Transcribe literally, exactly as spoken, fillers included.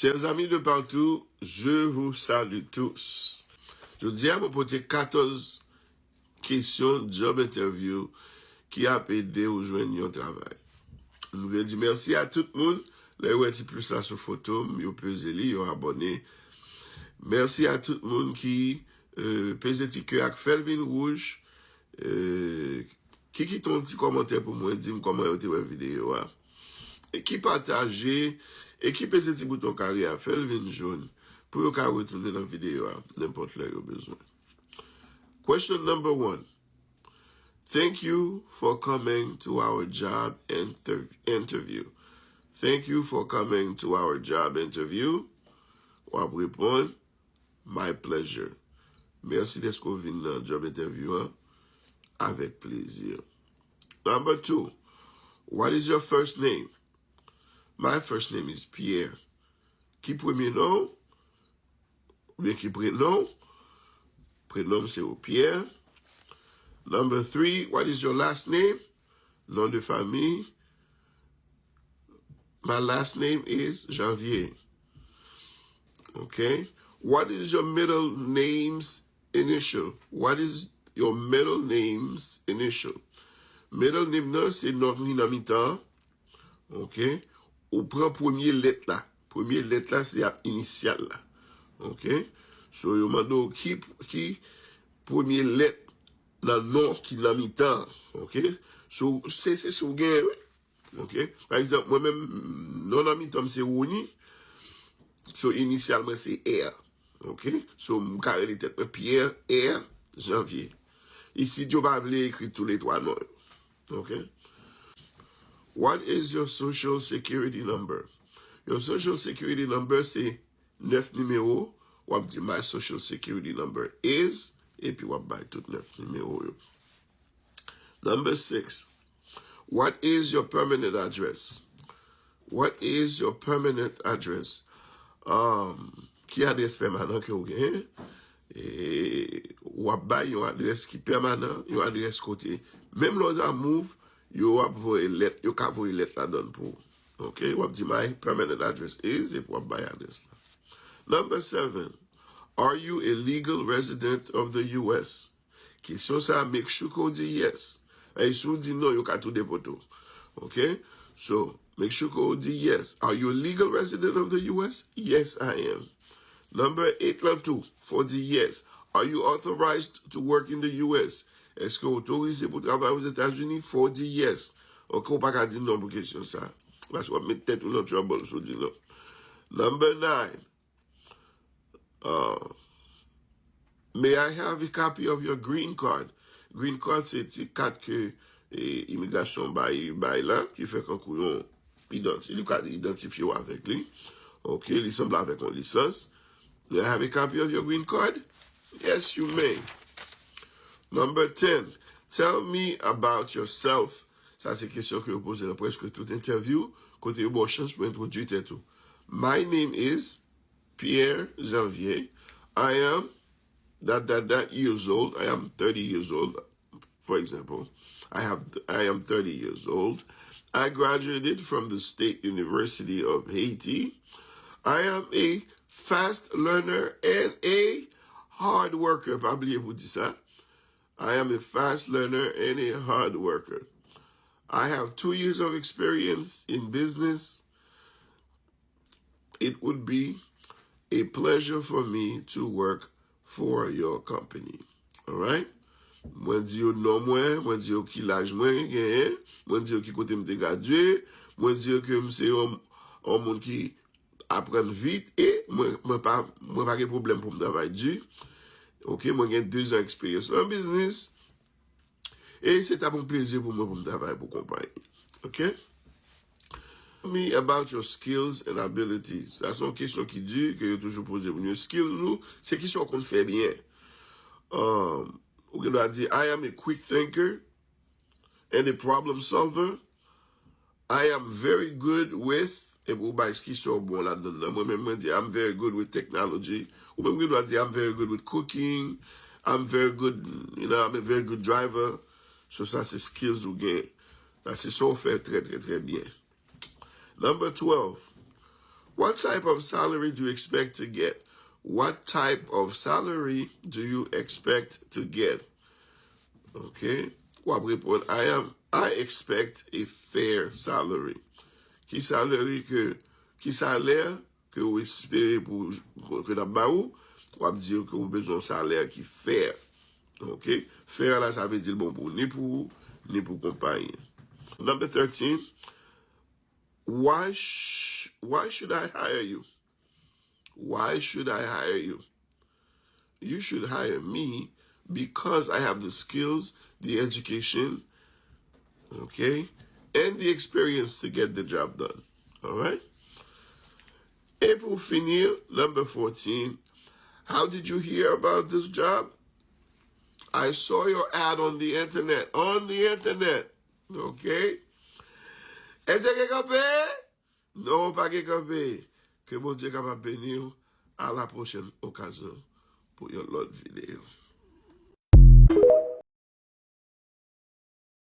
Chers amis de partout, je vous salue tous. Jodi a, mwen pote katòz kesyon job interview ki ap ede w jwenn yon travay. Nou vle di mèsi a tout moun. Lè yo wè ti plis la sou foto m, yo peze li, yo abòne. Mèsi a tout moun ki euh, peze ti kè ak fè l vin wouj. Euh, ki kite yon ti kòmantè pou mwen, di m kòman yo te wè videyo a. E ki pataje, e ki peze ti bouton kare a, fè l vin jòn, pou yo ka retounen nan videyo a, nenpòt lè yo bezwen. Question number one. Thank you for coming to our job inter- interview. Thank you for coming to our job interview. W ap reponn, my pleasure. Mèsi dèske w vin nan job interview an. Avèk plezi. Number two, what is your first name? My first name is Pierre. Ki premye non w? Oubyen ki prenon w? Prenon m se Pierre. Number three, what is your last name? Nom de famille. My last name is Janvier. Okay. What is your middle name's initial? What is your middle name's initial? Middle name nan se non ki nan mitan. Okay. Ou pran premye lèt la. Premye lèt la se ap inisyal la. Okay. So yo mande w ki, ki premye lèt nan non ki nan mitan. Okay. So se, se si w genyen, wi. Ok? Pa egzanp, mwen menm, non nan mitan m se Rony. So, inisyal mwen se R. Ok? So, m ka rele tèt mwen Pierre R Janvier. Isit, yo pa vle ekri tou le twa non yo. Ok? What is your social security number? Your social security number se nèf nimewo, w ap di my social security number is, epi w ap bay tout nèf nimewo yo. Number six. What is your permanent address? What is your permanent address? Um, ki adrès pèmanan ke w genyen? E w ap bay yon adrès ki pèmanan, yon adrès kote menm lè w ta move, yo ap voye lèt, yo ka voye lèt ladan l pou ou. Ok, w ap di my permanent address is, epi w ap bay adrès la. Number seven. Are you a legal resident of the U S? Kesyon sa a, make sure ke w di yes. E si w di non, yo ka tou depote w. Ok? So, make sure ke w di yes. Are you a legal resident of the U S? Yes, I am. Number eight lan tou, fò w di yes. Are you authorized to work in the U S? Èske w otorize pou travay Ozetazini? Fò w di yes. Ok, w pa ka di non pou kesyon sa. Paske w ap met tèt ou nan trouble si w di non. Number nine. Uh, may I have a copy of your green card? Green card se ti kat ke eh, imigrasyon bay, bay la, ki fè kankou yon idanti, li ka idantifye w avèk li. Ok, li sanble avèk yon lisans. May I have a copy of your green card? Yes, you may. Number ten, tell me about yourself. Sa se kesyon ke yo poze nan prèske tout entèvyou, kote yo ba w chans pou entwodui tèt ou. My name is Pierre Janvier. I am that that that years old. I am thirty years old, for example. I have I am thirty years old. I graduated from the State University of Haiti. I am a fast learner and a hard worker. Pa bliye pou di sa. I am a fast learner and a hard worker. I have two years of experience in business. It would be a pleasure for me to work for your company. Alright? Mwen di yo non mwen, mwen di yo ki laj mwen genyen, mwen di yo ki kote m te gradye, mwen di yo ke m se yon, yon moun ki aprann vit e mwen, mwen pa, mwen pa gen pwoblèm pou m travay di. Ok, mwen gen de zan eksperyans nan biznis. E se t ap yon plezi pou mwen pou m travay pou konpayi. Ok? Tell me about your skills and abilities. Sa se yon kesyon ki di ke yo toujou poze moun yo. Skills ou, se ki sa w konn fè byen. Um, ou gen dwa di, I am a quick thinker and a problem solver. I am very good with, epi ou bay ki sa w bon ladan nan. Mwen menm, mwen di, I'm very good with technology. Ou menm gen dwa di, I'm very good with cooking. I'm very good, you know, I'm a very good driver. So sa se skills ou gen. Sa se sa w fè trè, trè, trè byen. Number twelve. What type of salary do you expect to get? What type of salary do you expect to get? Ok. W ap reponn, I am, I expect a fair salary. Ki salary ke, ki salè ke ou espere pou, ke n ap ba ou? W ap di yo ke ou bezwen yon salè ki fair. Ok. Fair la, sa vle di l bon pou ou, ni pou ou, ni pou konpayi. Number thirteen. Why, sh why should I hire you? Why should I hire you? You should hire me because I have the skills, the education, okay, and the experience to get the job done. All right? Et pour finir, number fourteen, how did you hear about this job? I saw your ad on the internet. On the internet. Ok? Èske gen kanpe? Non, pa gen kanpe. Ke Bondye kapab beni w. A la pwochèn okazyon pou yon lòt videyo.